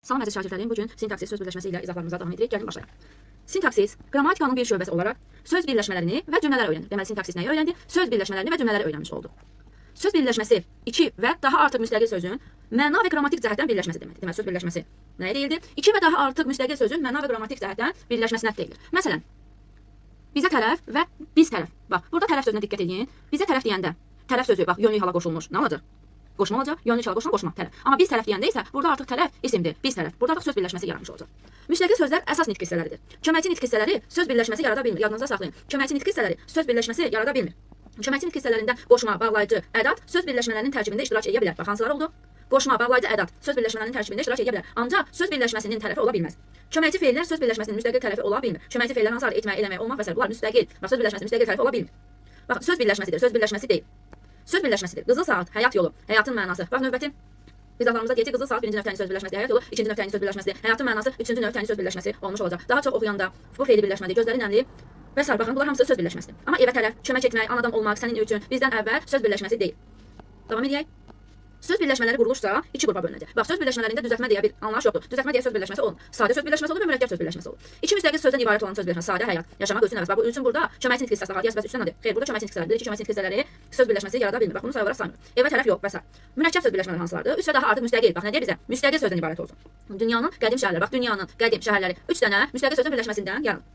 Salam əziz şagirdlərim, bu gün sintaksis söz birləşməsi ilə izahlarımıza davam edirik. Gəlin başlayaq. Sintaksis qramatikanın bir şöbəsi olaraq söz birləşmələrini və cümlələri öyrənir. Deməli sintaksis nəyi öyrəndi? Söz birləşmələrini və cümlələri öyrənmiş oldu. Söz birləşməsi iki və daha artıq müstəqil sözün məna və qrammatik cəhətdən birləşməsi deməkdir. Deməli söz birləşməsi nəyə deyildi? İki və daha artıq müstəqil sözün məna və qrammatik cəhətdən birləşməsinə deyilir. Məsələn, bizə tərəf və biz tərəf. Bax, burada tərəf sözünə diqqət edin. Bizə tərəf deyəndə tərəf sözü bax yönlük hala qoşulmuş. Nə olacaq? Qoşma olacaq. Yönlük hala qoşma, qoşma, tərəf. Amma biz tərəf deyəndə isə burada artıq tərəf isimdir. Biz tərəf. Burada artıq söz birləşməsi yaranmış olacaq. Müstəqil sözlər əsas nitq hissələridir. Köməkçi nitq hissələri söz birləşməsi yarada bilmir. Yadınızda saxlayın. Köməkçi nitq hissələri söz birləşməsi yarada bilmir. Köməkçi nitq hissələrində qoşma, bağlayıcı, ədat söz birləşmələrinin tərkibində iştirak edə bilər. Bax, hansılar oldu? Qoşma, bağlayıcı, ədat söz birləşmələrinin tərkibində iştirak edə bilər. Ancaq söz birləşməsinin tərəfi ola bilməz. Köməkçi feillər söz birləşməsinin müstəqil tərəfi ola bilmir. Köməkçi feillər hansılar? Etmək, eləmək, olmaq və s. Bunlar müstəqil. Bax, söz birləşməsinin müstəqil tərəfi ola bilmir. Bax, söz birləşməsidir, söz birləşməsi deyil. Söz birləşməsidir. Qızıl saat, həyat yolu, həyatın mənası. Bax, növbəti İzahlarımızda deyəcək qızıl saat birinci növ təyin söz birləşməsi, həyat yolu ikinci növ təyin söz birləşməsi, həyatın mənası üçüncü növ təyin söz birləşməsi olmuş olacaq. Daha çox oxuyanda bu feili birləşmədir, gözləri nəmli və sair. Baxın, bunlar hamısı söz birləşməsidir. Amma evə tərəf, kömək etmək, anadan olmaq, sənin üçün, bizdən əvvəl söz birləşməsi deyil. Davam edək. Söz birləşmələri quruluşsa iki qrupa bölünəcək. Bax, söz birləşmələrində düzəltmə deyə bir anlayış yoxdur. Düzəltmə deyə söz birləşməsi olmur. Sadə söz birləşməsi olur və mürəkkəb söz birləşməsi olur. İki müstəqil sözdən ibarət olan söz birləşməsi sadə həyat, yaşamaq üçün həvəs. Bax, bu üçün burada köməkçi nitq hissəsi var. Bəs üçdən nədir? Xeyr, burada köməkçi nitq hissələri. Bir, iki köməkçi nitq hissələri söz birləşməsi yarada bilmir. Bax, bunu say olaraq saymır. Evə tərəf yox və sair. Mürəkkəb söz birləşmələri hansılardır? Üç və daha artıq müstəqil. Bax, nə deyir bizə? Müstəqil sözdən ibarət olsun. Dünyanın qədim şəhərləri. Bax, dünyanın qədim şəhərləri üç dənə müstəqil sözün birləşməsindən yaranır.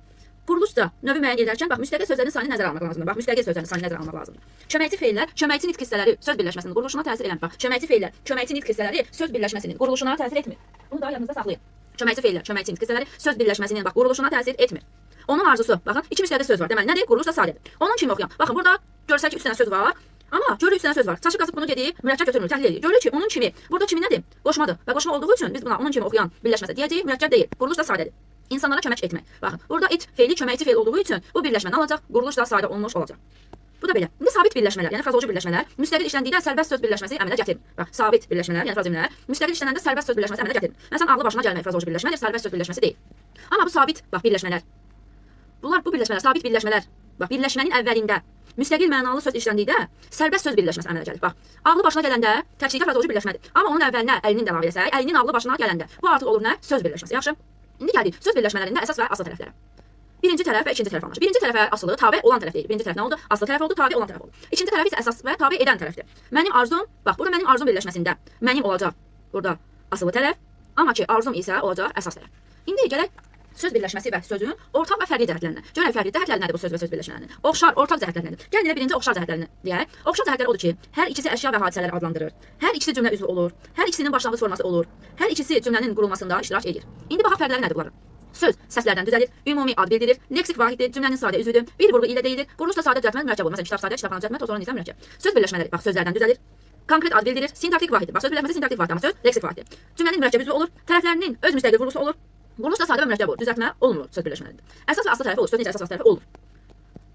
Quruluşda növü müəyyən edərkən bax müstəqil sözlərin sayını nəzərə almaq lazımdır. Bax müstəqil sözlərin sayını nəzərə almaq lazımdır. Köməkçi feillər, köməkçi nitq hissələri söz birləşməsinin quruluşuna təsir eləmir. Bax, köməkçi feillər, köməkçi nitq hissələri söz birləşməsinin quruluşuna təsir etmir. Bunu da yadınızda saxlayın. Köməkçi feillər, köməkçi nitq hissələri söz birləşməsinin bax quruluşuna təsir etmir. Onun arzusu, baxın, iki müstəqil söz var. Deməli nədir? Quruluş da sadədir. Onun kimi oxuyan. Baxın, burada görsək ki, üç dənə söz var. Amma görürük üç dənə söz var. Çaşıb qasıb bunu gedib mürəkkəb götürmür, təhlil edir. Görürük ki, onun kimi. Burada kimi nədir? Qoşmadır. Və qoşma olduğu üçün biz buna onun kimi oxuyan birləşməsi deyəcəyik, mürəkkəb deyil. Quruluş da sadədir. İnsanlara kömək etmək. Baxın, burada it feili köməkçi feil olduğu üçün bu birləşmə nə olacaq? Quruluş da sadə olmuş olacaq. Bu da belə. İndi sabit birləşmələr, yəni frazoloji birləşmələr müstəqil işləndikdə sərbəst söz birləşməsi əmələ gətirir. Bax, sabit birləşmələr, yəni frazemlər müstəqil işlənəndə sərbəst söz birləşməsi əmələ gətirir. Məsələn, ağlı başına gəlmək frazoloji birləşmədir, sərbəst söz birləşməsi deyil. Amma bu sabit, bax, birləşmələr. Bunlar bu birləşmələr, sabit birləşmələr. Bax, birləşmənin əvvəlində müstəqil mənalı söz işləndikdə sərbəst söz birləşməsi əmələ gəlir. Bax, ağlı başına gələndə təklikdə frazoloji birləşmədir. Amma onun əvvəlinə əlinin də əlavə etsək, əlinin ağlı başına gələndə bu artıq olur nə? Söz birləşməsi. Yaxşı. İndi gəldik söz birləşmələrində əsas və asılı tərəflərə. Birinci tərəf və ikinci tərəf anlaşılır. Birinci tərəfə asılı, tabe olan tərəf deyil. Birinci tərəf nə oldu? Asılı tərəf oldu, tabe olan tərəf oldu. İkinci tərəf isə əsas və tabe edən tərəfdir. Mənim arzum, bax, burada mənim arzum birləşməsində mənim olacaq burada asılı tərəf, amma ki arzum isə olacaq əsas tərəf. İndi gələk söz birləşməsi və sözün ortaq və fərqli cəhətlərinə. Görək fərqli cəhətləri nədir bu söz və söz birləşmələrinin? Oxşar, ortaq cəhətləri nədir? Gəlin elə birinci oxşar cəhətlərini deyək. Oxşar cəhətləri odur ki, hər ikisi əşya və hadisələri adlandırır. Hər ikisi cümlə üzvü olur. Hər ikisinin başlanğıc forması olur. Hər ikisi cümlənin qurulmasında iştirak edir. İndi baxaq fərqləri nədir bunların? Söz səslərdən düzəlir, ümumi ad bildirir, leksik vahiddir, cümlənin sadə üzvüdür, bir vurğu ilə deyilir, quruluş da sadə düzəltmə mürəkkəb olur. Məsələn, kitab sadə, kitabxana düzəltmə, sonra isə mürəkkəb. Söz birləşmələri, bax, sözlərdən düzəlir. Konkret ad bildirir, sintaktik vahiddir. Bax, söz birləşməsi sintaktik vahiddir, amma söz leksik vahiddir. Cümlənin mürəkkəb üzvü olur, tərəflərinin öz müstəqil vurğusu olur. Quruluş da sadə və mürəkkəb olur. Düzəltmə olmur söz birləşmələrində. Əsas və asılı tərəfi olur. Sözün isə əsas və asılı tərəfi olur.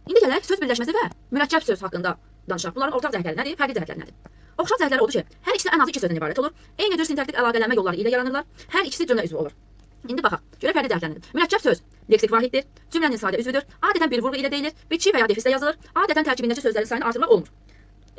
İndi gələk söz birləşməsi və mürəkkəb söz haqqında danışaq. Bunların ortaq cəhətləri nədir, fərqli cəhətləri nədir? Oxşar cəhətləri odur ki, hər ikisi ən azı iki sözdən ibarət olur. Eyni cür sintaktik əlaqələnmə yolları ilə yaranırlar. Hər ikisi cümlə üzvü olur. İndi baxaq. Görək fərqli cəhətləri nədir? Mürəkkəb söz leksik vahiddir, cümlənin sadə üzvüdür, adətən bir vurğu ilə deyilir, bitişik və ya defislə yazılır, adətən tərkibindəki sözlərin sayını artırmaq olmur.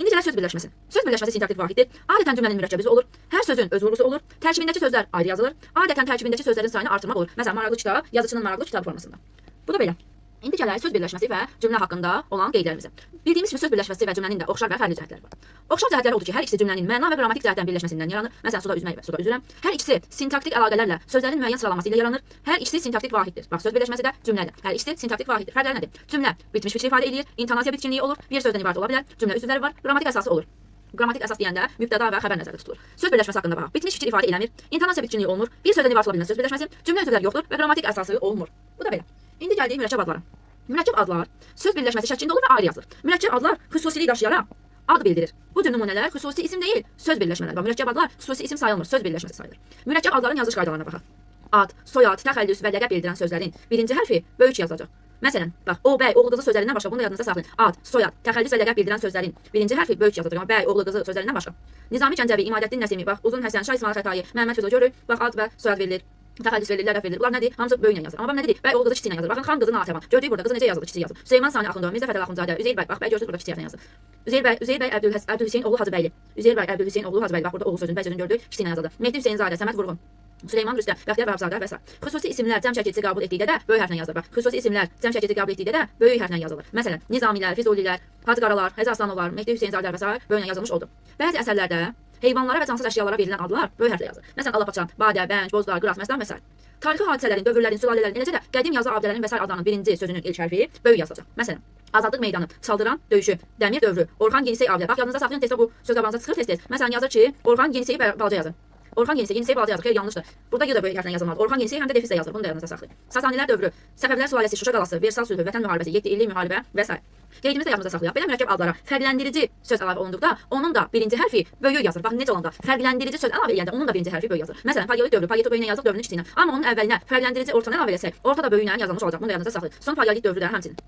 İndi gələk söz birləşməsi. Söz birləşməsi sintaktik vahiddir. Adətən cümlənin mürəkkəb üzvü olur. Hər sözün öz vurğusu olur. Tərkibindəki sözlər ayrı yazılır. Adətən tərkibindəki sözlərin sayını artırmaq olur. Məsələn, maraqlı kitab, yazıçının maraqlı kitabı formasında. Bu da belə. İndi gələk söz birləşməsi və cümlə haqqında olan qeydlərimizə. Bildiyimiz kimi söz birləşməsi və cümlənin də oxşar və fərqli cəhətləri var. Oxşar cəhətləri odur ki, hər ikisi cümlənin məna və qrammatik cəhətdən birləşməsindən yaranır. Məsələn, suda üzmək və suda üzürəm. Hər ikisi sintaktik əlaqələrlə sözlərin müəyyən sıralaması ilə yaranır. Hər ikisi sintaktik vahiddir. Bax, söz birləşməsi də cümlə də. Hər ikisi sintaktik vahiddir. Fərqləri nədir? Cümlə bitmiş fikri ifadə eləyir, intonasiya bitkinliyi olur, bir sözdən ibarət ola bilər, cümlə üzvləri var, qrammatik əsası olur. Qrammatik əsas deyəndə mübtəda və xəbər nəzərdə tutulur. Söz birləşməsi haqqında baxaq. Bitmiş fikir ifadə eləmir, intonasiya bitkinliyi olmur, bir sözdən ibarət ola bilməz söz birləşməsi, cümlə üzvləri yoxdur və qrammatik əsası olmur. Bu da belə. İndi gəldik mürəkkəb adlara. Mürəkkəb adlar söz birləşməsi şəklində olur və ayrı yazılır. Mürəkkəb adlar xüsusilik daşıyaraq ad bildirir. Bu cür nümunələr xüsusi isim deyil, söz birləşmələri. Bax, mürəkkəb adlar xüsusi isim sayılmır, söz birləşməsi sayılır. Mürəkkəb adların yazılış qaydalarına baxaq. Ad, soyad, təxəllüs və ləqəb bildirən sözlərin birinci hərfi böyük yazılacaq. Məsələn, bax, o, bəy, oğlu, qızı sözlərindən başqa, bunu da yadınızda saxlayın. Ad, soyad, təxəllüs və ləqəb bildirən sözlərin birinci hərfi böyük yazılacaq. Amma bəy, oğlu, qızı sözlərindən başqa. Nizami Gəncəvi, İmadəddin Nəsimi, bax, Uzun Həsən, Şah İsmayıl Xətai, Məhəmməd Füzuli görürük. Bax, ad və soyad verilir. Təxəllüs verilir, ləqəb verilir. Bunlar nədir? Hamısı böyüklə yazılır. Amma bax nə dedi? Bəy, oğlu, qızı kiçiklə yazılır. Baxın, xan qızı Natəvan. Gördük burada qızı necə yazılır? Kiçik yazılır. Süleyman Sani Axundov, Mirzə Fətəli Axundzadə, Üzeyir bəy. Bax, bəy görürsüz burada kiçik hərflə yazılır. Üzeyir bəy, Üzeyir bəy Əbdülhüseyn oğlu Hacıbəyli. Üzeyir bəy Əbdülhüseyn oğlu Hacıbəyli. Bax burada oğlu sözünü, bəy sözünü gördük, kiçiklə yazıldı. Mehdi Hüseynzadə, Səməd Vurğun. Süleyman Rüstəm, Bəxtiyar Vahabzadə və sair. Xüsusi isimlər cəm şəkilçisi qəbul etdikdə də böyük hərflə yazılır. Bax, xüsusi isimlər cəm şəkilçisi qəbul etdikdə də böyük hərflə yazılır. Məsələn, Nizamilər, Füzulilər, Hacı Qaralar, Həzi Aslanovlar, Mehdi Hüseynzadələr və sair böyüklə yazılmış oldu. Bəzi əsərlərdə heyvanlara və cansız əşyalara verilən adlar böyük hərflə yazılır. Məsələn, alapaça, badə, bəng, bozdar, qırat, məstan və sair. Tarixi hadisələrin, dövrlərin, sülalələrin, eləcə də qədim yazı abidələrin və sair adlarının birinci sözünün ilk hərfi böyük yazılacaq. Məsələn, Azadlıq Meydanı, Çaldıran döyüşü, Dəmir dövrü, Orxan Yenisey abidə. Bax, yadınızda saxlayın, testdə bu söz qabağınıza çıxır tez-tez. Məsələn, yazır ki, Orxan Yeniseyi balaca yazın. Orxan Yenisey, Yenisey balaca yazır. Xeyr, yanlışdır. Burada y da böyük hərflə yazılmalıdır. Orxan Yenisey həm də defislə yazılır. Bunu da yadınızda saxlayın. Sasanilər dövrü, Səfəvilər sülaləsi, Şuşa qalası, Versal sülhü, Vətən müharibəsi, 7 illik müharibə və sair. Qeydimizi də yadımızda saxlayaq. Belə mürəkkəb adlara fərqləndirici söz əlavə olunduqda onun da birinci hərfi böyük yazılır. Baxın necə olanda fərqləndirici söz əlavə edəndə onun da birinci hərfi böyük yazılır. Məsələn, paleolit dövrü, paleolit böyüklə yazılır dövrünün kiçiyinə. Amma onun əvvəlinə fərqləndirici ortanı əlavə eləsək, orta da böyüklə yazılmış olacaq. Bunu da yadınızda saxlayın. Son paleolit dövrü də həmçinin.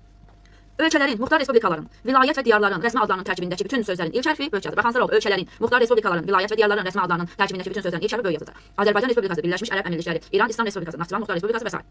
Ölkələrin, muxtar respublikaların, vilayət və diyarların rəsmi adlarının tərkibindəki bütün sözlərin ilk hərfi böyük yazılır. Bax, hansılar oldu? Ölkələrin, muxtar respublikaların, vilayət və diyarların rəsmi adlarının tərkibindəki bütün sözlərin ilk hərfi böyük yazılacaq. Azərbaycan Respublikası, Birləşmiş Ərəb Əmirlikləri, İran İslam Respublikası, Naxçıvan Muxtar Respublikası və sair.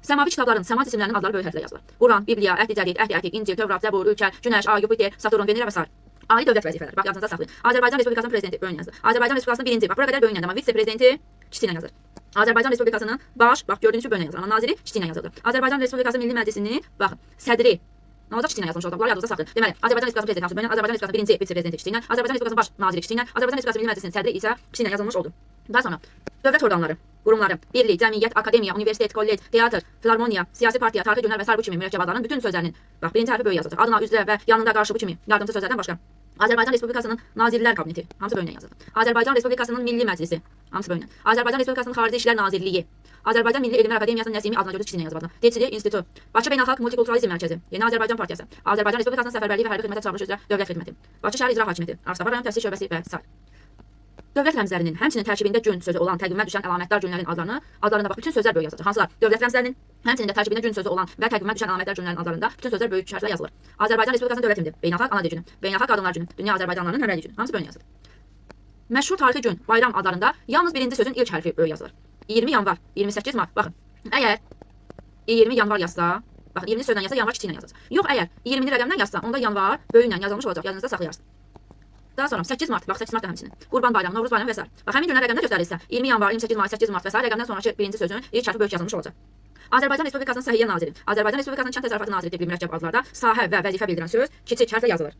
Səmavi kitabların, səma cisimlərinin adları böyük hərflə yazılır. Quran, Bibliya, Əhd-i Cədid, Əhd-i Ətiq, İncil, Tövrat, Zəbur, Ülkər, Günəş, Ay, Yupiter, Saturn, Venera və sair. Ali dövlət vəzifələri. Bax, yadınızda saxlayın. Azərbaycan Respublikasının prezidenti böyük yazılır. Azərbaycan Respublikasının birinci, bax, bura qədər böyük amma vitse-prezidenti kiçiklə yazılır. Azərbaycan Respublikasının baş, bax, gördüyünüz kimi böyük yazılır, amma naziri kiçiklə yazılır. Azərbaycan Respublikası Milli Məclisinin, baxın, sədri nə olacaq? Kiçiklə yazılmış olacaq. Bunları yadınızda saxlayın. Deməli, Azərbaycan Respublikasının prezidenti hansı böyük, Azərbaycan Respublikasının birinci vitse-prezidenti kiçiklə, Azərbaycan Respublikasının baş naziri kiçiklə, Azərbaycan Respublikası Milli Məclisinin sədri isə kiçiklə yazılmış oldu. Daha sonra dövlət orqanları, qurumları, birlik, cəmiyyət, akademiya, universitet, kollec, teatr, filarmoniya, siyasi partiya, tarixi günlər və sair bu kimi mürəkkəb adların bütün sözlərinin, bax, birinci hərfi böyük yazılacaq. Adına, üzrə və yanında qarşı bu kimi yardımçı sözlərdən başqa. Azərbaycan Respublikasının Nazirlər Kabineti, hamısı böyüklə yazıldı. Azərbaycan Respublikasının Milli Məclisi, hamısı böyüklə. Azərbaycan Respublikasının Xarici İşlər Nazirliyi, Azərbaycan Milli Elmlər Akademiyasının Nəsimi adına gördüyünüz kiçiklə yazıldı. Dilçilik İnstitutu, Bakı Beynəlxalq Multikulturalizm Mərkəzi, Yeni Azərbaycan Partiyası, Azərbaycan Respublikasının Səfərbərliyi və Hərbi Xidmətə Çağırış üzrə Dövlət Xidməti, Bakı Şəhər İcra Hakimiyyəti, Ağstafa rayon Təhsil Şöbəsi və sair. Dövlət rəmzlərinin, həmçinin tərkibində gün sözü olan təqvimə düşən əlamətdar günlərin adlarını, adlarında bax bütün sözlər böyük yazılacaq. Hansılar? Dövlət rəmzlərinin, həmçinin də tərkibində gün sözü olan və təqvimə düşən əlamətdar günlərin adlarında bütün sözlər böyük hərflə yazılır. Azərbaycan Respublikasının dövlət himni, Beynəlxalq Ana Dil Günü, Beynəlxalq Qadınlar Günü, Dünya Azərbaycanlılarının Həmrəylik Günü, hamısı böyük yazılır. Məşhur tarixi gün, bayram adlarında yalnız birinci sözün ilk hərfi böyük yazılır. 20 yanvar, 28 mart. Baxın, əgər 20 yanvar yazsa, baxın 20 sözlə yazsa yanvar kiçiklə yazılacaq. Yox, əgər 20-ni rəqəmlə yazsa, onda yanvar böyüklə yazılmış olacaq. Yadınızda saxlayarsınız. Daha sonra 8 mart, bax 8 mart da həmçinin. Qurban Bayramı, Novruz Bayramı və sair. Bax həmin günlər rəqəmdə göstərilsə, 20 yanvar, 28 mart, 8 mart və sair rəqəmdən sonrakı birinci sözün ilk hərfi böyük yazılmış olacaq. Azərbaycan Respublikasının Səhiyyə Naziri, Azərbaycan Respublikasının Kənd Təsərrüfatı Naziri tipli mürəkkəb adlarda sahə və vəzifə bildirən söz kiçik hərflə yazılır.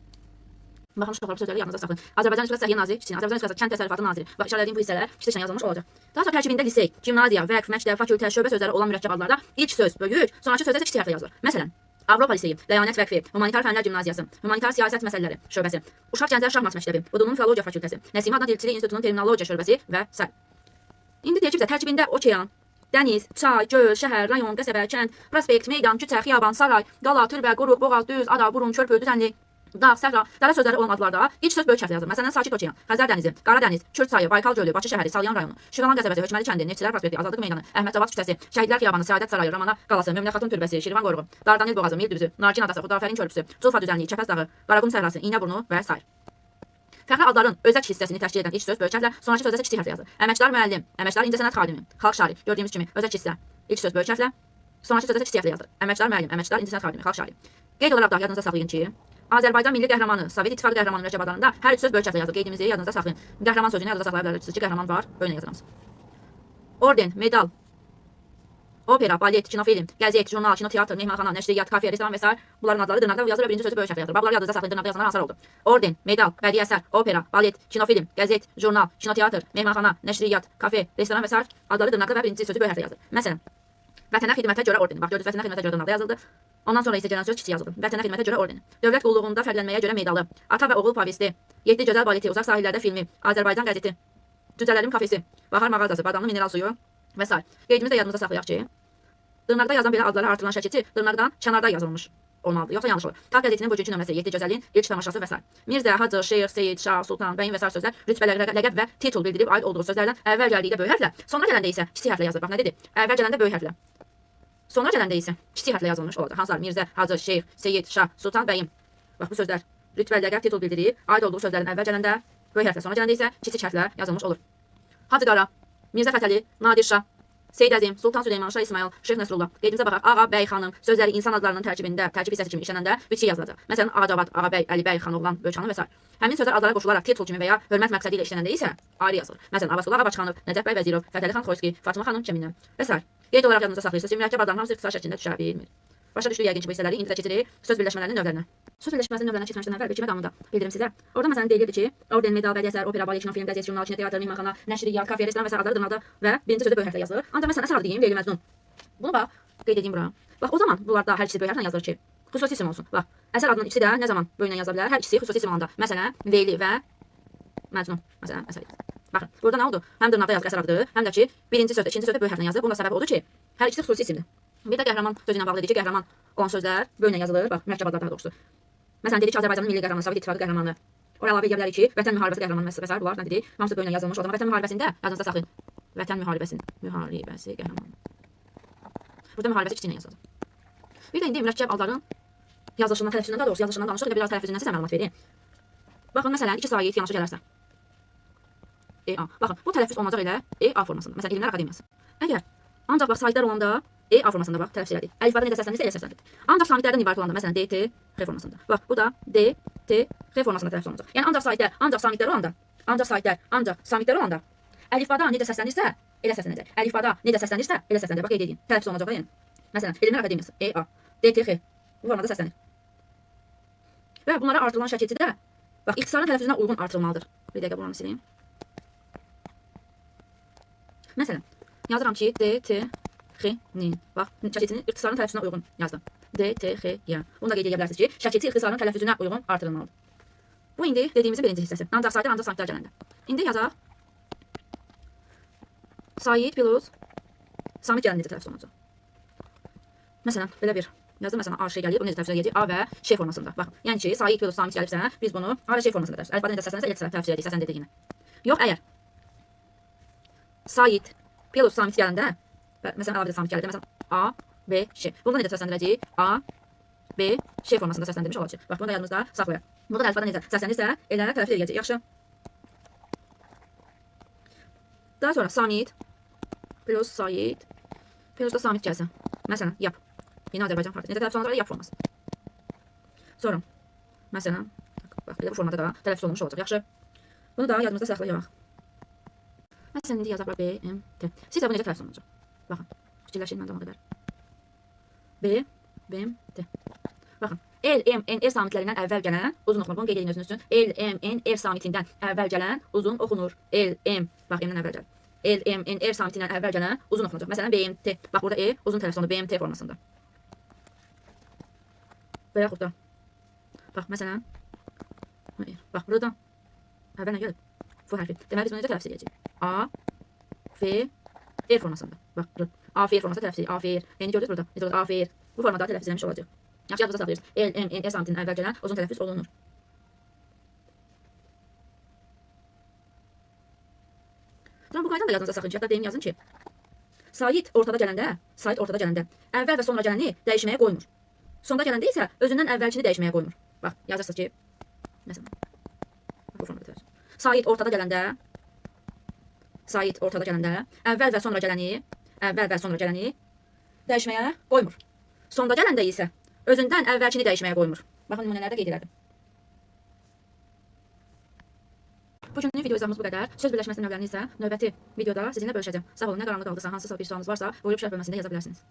Baxın uşaqlar, bu sözləri yadınızda saxlayın. Azərbaycan Respublikası Səhiyyə Naziri, kiçik, Azərbaycan Respublikası Kənd Təsərrüfatı Naziri. Bax işarələdiyim bu hissələr kiçiklə yazılmış olacaq. Daha sonra tərkibində lisey, gimnaziya, vəqf, məktəb, fakültə, şöbə sözləri olan mürəkkəb adlarda ilk söz böyük, sonrakı sözlər isə kiçik hərflə yazılır. Məsələn, Avropa Liseyi, Ləyanət Vəqfi, Humanitar Fənlər Gimnaziyası, Humanitar Siyasət Məsələləri şöbəsi, Uşaq Gənclər Şahmat Məktəbi, Budunun Filologiya Fakültəsi, Nəsimi adına Dilçilik İnstitutunun Terminologiya şöbəsi və sair. İndi deyək ki, bizə tərkibində okean, dəniz, çay, göl, şəhər, rayon, qəsəbə, kənd, prospekt, meydan, küçə, xiyaban, saray, qala, türbə, qoruq, boğaz, düz, ada, burun, körpü, düzənlik, dağ, səhra, dərə sözləri olan adlarda ilk söz böyük hərflə yazılır. Məsələn, Sakit Okean, Xəzər dənizi, Qara dəniz, Kür çayı, Baykal gölü, Bakı şəhəri, Salyan rayonu, Şirvan qəsəbəsi, Hökməli kəndi, Neftçilər prospekti, Azadlıq meydanı, Əhməd Cavad küçəsi, Şəhidlər xiyabanı, Səadət sarayı, Ramana qalası, Möminə Xatun türbəsi, Şirvan qoruğu, Dardanel boğazı, Mil düzü, Narkin adası, Xudafərin körpüsü, Culfa düzənliyi, Kəpəz dağı, Qaraqum səhrası, İynəburnu və sair. Fəxri adların özək hissəsini təşkil edən ilk söz böyük hərflə, sonrakı sözdə isə kiçik hərflə yazılır. Əməkdar müəllim, əməkdar incəsənət xadimi, xalq şairi. Gördüyümüz kimi özək hissə, ilk söz böyük hərflə, sonrakı sözdə isə kiçik hərflə yazılır. Əməkdar müəllim, əməkdar incəsənət xadimi, xalq şairi. Qeyd olaraq da yadınızda saxlayın ki, Azərbaycan milli qəhrəmanı, Sovet İttifaqı qəhrəmanı mürəkkəb adlarında hər üç söz böyük hərflə yazılır. Qeydimizi yadınızda saxlayın. Qəhrəman sözünü yadınızda saxlaya bilərsiniz ki, qəhrəman var, böyüklə yazıram. Orden, medal, opera, balet, kinofilm, qəzet, jurnal, kinoteatr, mehmanxana, nəşriyyat, kafe, restoran və sair. Bunların adları dırnaqda yazılır və birinci sözü böyük hərflə yazılır. Bax, bunları yadınızda saxlayın. Dırnaqda yazanlar hansılar oldu? Orden, medal, bədii əsər, opera, balet, kinofilm, qəzet, jurnal, kinoteatr, mehmanxana, nəşriyyat, kafe, restoran və sair adları dırnaqda və birinci sözü böyük hərflə yazılır. Məsələn, Vətənə xidmətə görə ordeni. Bax gördünüz, vətənə xidmətə görə dırnaqda yazıldı. Ondan sonra isə gələn söz kiçik yazıldı. Vətənə xidmətə görə ordeni. Dövlət qulluğunda fərqlənməyə görə medalı. Ata və oğul povesti. Yeddi gözəl baleti, uzaq sahillərdə filmi, Azərbaycan qəzeti, Cücələrin kafesi, Bahar mağazası, badamlı mineral suyu və sair. Qeydimizi də yadımızda saxlayaq ki, dırnaqda yazan belə adlara artırılan şəkilçi dırnaqdan kənarda yazılmış olmalıdır. Yoxsa yanlış olur. Xalq qəzetinin bugünkü nömrəsi, Yeddi gözəlin ilk tamaşası və sair. Mirzə, Hacı, Şeyx, Seyid, Şah, Sultan, bəyin və sair sözlər rütbələr, ləqəb və titul bildirib aid olduğu sözlərdən əvvəl gəldikdə böyük hərflə, sonra gələndə isə kiçik hərflə yazılır. Bax nə dedi? Əvvəl gələndə böyük hərflə. Sonra gələndə isə kiçik hərflə yazılmış olacaq. Hansılar? Mirzə, Hacı, Şeyx, Seyid, Şah, Sultan, bəyim. Bax bu sözlər rütbə, ləqəb, titul bildirib aid olduğu sözlərin əvvəl gələndə böyük hərflə, sonra gələndə isə kiçik hərflə yazılmış olur. Hacı Qara, Mirzə Fətəli, Nadir Şah, Seyid Əzim, Sultan Süleyman, Şah İsmayıl, Şeyx Nəsrullah. Qeydimizə baxaq. Ağa, bəy, xanım sözləri insan adlarının tərkibində, tərkib hissəsi kimi işlənəndə bitişik yazılacaq. Məsələn, Ağacavad, Ağabəy, Əlibəy, Xanoğlan, Böyükxanım və s. Həmin sözlər adlara qoşularaq titul kimi və ya hörmət məqsədi ilə işlənəndə isə ayrı yazılır. Məsələn, Abbasqulu Ağa Bakıxanov, Nəcəf bəy Vəzirov, Fətəli xan Xoyski, Fatıma xanım Kəminə və s. Qeyd olaraq yadınızda saxlayırsınız ki, mürəkkəb adların hamısı ixtisar şəklində düşə bilmir. Başa düşdük yəqin ki, bu hissələri indi də keçirik söz birləşmələrinin növlərinə. Söz birləşməsinin növlərinə keçməmişdən əvvəl bir iki məqamı da bildirim sizə. Orada məsələn deyilirdi ki, orden, medal, bədii əsər, opera, balet, kino, film, qəzet, jurnal, kino, teatr, mehmanxana, nəşriyyat, kafe, restoran və sair adları dırnaqda və birinci sözdə böyük hərflə yazılır. Ancaq məsələn əsər adı deyim, Leyli Məcnun. Bunu bax, qeyd edeyim bura. Bax, o zaman bunlarda hər ikisi böyük hərflə yazılır ki, xüsusi isim olsun. Bax, əsər adının ikisi də nə zaman böyüklə yazıla bilər? Hər ikisi xüsusi isim olanda. Məsələn, Leyli və Məcnun. Məsələn, əsər. Baxın, burada nə oldu? Həm dırnaqda yazılır əsər adıdır, həm də ki, birinci sözdə, ikinci sözdə böyük hərflə yazılır. Bunun da səbəbi odur ki, hər ikisi xüsusi isimdir. Bir də qəhrəman sözü ilə bağlı dedik ki, qəhrəman olan sözlər böyüklə yazılır. Bax, mürəkkəb adlar daha doğrusu. Məsələn, dedik ki, Azərbaycanın milli qəhrəmanı, Sovet İttifaqı qəhrəmanı. Ora əlavə edə bilərik ki, Vətən müharibəsi qəhrəmanı və s. Bunlar nə dedik? Hamısı böyüklə yazılmış. O zaman Vətən müharibəsində yadınızda saxlayın. Vətən müharibəsi qəhrəmanı. Burada müharibəsi kiçiklə yazılır. Bir də indi mürəkkəb adların yazılışından, tələffüzündən, daha doğrusu yazılışından danışıq. Bir də biraz tələffüzündən sizə məlumat verim. Baxın, məsələn, iki sait yanaşı gələrsə. E, A. Baxın, bu tələffüz olunacaq elə E, A formasında. Məsələn, Elmlər Akademiyası. Əgər ancaq bax saitlər olanda E, A formasında bax tələffüz elədik. Əlifbada necə səslənirsə elə səslənir. Ancaq samitlərdən ibarət olanda, məsələn, D, T, X formasında. Bax, bu da D, T, X formasında tələffüz olunacaq. Yəni ancaq saitlər, ancaq samitlər olanda, ancaq saitlər, ancaq samitlər olanda əlifbada necə səslənirsə elə səslənəcək. Əlifbada necə səslənirsə elə səslənəcək. Bax, qeyd edin. Tələffüz olunacaq da yəni. Məsələn, Elmlər Akademiyası E, A, D, T, X bu formada səslənir. Və bunlara artırılan şəkilçi də bax, ixtisarın tələffüzünə uyğun artırılmalıdır. Bir dəqiqə buranı silim. Məsələn, yazıram ki, D, T, X, N. Bax, şəkilçinin ixtisarın tələffüzünə uyğun yazdım. D, T, X, Y. Bunu da qeyd edə bilərsiniz ki, şəkilçi ixtisarın tələffüzünə uyğun artırılmalıdır. Bu indi dediyimizin birinci hissəsi. Ancaq saitlər, ancaq saitlər gələndə. İndi yazaq. Sait plus samit gələndə necə tələffüz olunacaq? Məsələn, belə bir yazdım. Məsələn, A, Ş gəlir. Bu necə tələffüz edəcək? A və Ş formasında. Bax, yəni ki, sait plus samit gəlibsə, biz bunu A və Ş formasında tələffüz. Əlifbada necə səslənirsə, elə tələffüz edəcək, səsləndirdik yenə. Yox, əgər sait plus samit gələndə, məsələn, əlavə samit gəlir, məsələn, A, B, Ş. Bunu da necə səsləndirəcəyik? A, B, Ş formasında səsləndirmiş olacaq. Bax, bunu da yadımızda saxlayaq. Burada da əlifbada necə səslənirsə, elə tələffüz edəcək. Yaxşı. Daha sonra samit plus sait plus da samit gəlsin. Məsələn, yap. Yeni Azərbaycan Partiyası. Necə tələffüz olunacaq? Yap forması. Sonra, məsələn, bax, belə bu formada da tələffüz olunmuş olacaq. Yaxşı. Bunu da yadımızda saxlayaq. Məsələn, indi yazaq B, M, T. Sizcə bu necə tələffüz olunacaq? Baxın, fikirləşin məndə ona qədər. B, B, T. Baxın, L, M, N, R samitlərindən əvvəl gələn uzun oxunur. Bunu qeyd edin özünüz üçün. L, M, N, R samitindən əvvəl gələn uzun oxunur. L, M, bax, M-dən əvvəl gəlir. L, M, N, R samitindən əvvəl gələn uzun oxunacaq. Məsələn, B, M, T. Bax, burada E uzun tələffüz olunur. B, M, T formasında. Və yaxud da, bax, məsələn, bax, burada əvvəl nə gəlib? F hərfi. Deməli, biz bunu necə tələffüz edəcəyik? A, F, R formasında. Bax, R. A, F formasında tələffüz edirik. A, F, R. Yəni, gördünüz burada. Necə olacaq? A, F, R. Bu formada tələffüz edilmiş olacaq. Yaxşı, yadınızda saxlayırsınız. L, M, N, R samitindən əvvəl gələn uzun tələffüz olunur. Sonra bu qaydanı da yadınızda saxlayın ki, hətta deyim yazın ki, sait ortada gələndə, əvvəl və sonra gələni dəyişməyə qoymur. Sonda gələndə isə özündən əvvəlkini dəyişməyə qoymur. Bax, yazırsınız ki, məsələn, bu formada tələffüz. Sait ortada gələndə, əvvəl və sonra gələni, dəyişməyə qoymur. Sonda gələndə isə özündən əvvəlkini dəyişməyə qoymur. Baxın, nümunələrdə qeyd elədim. Bugünlük video izahımız bu qədər. Söz birləşməsinin növlərini isə növbəti videoda sizinlə bölüşəcəm. Sağ olun, nə qaranlıq qaldısa, hansısa bir sualınız varsa, buyurub şərh bölməsində yaza bilərsiniz.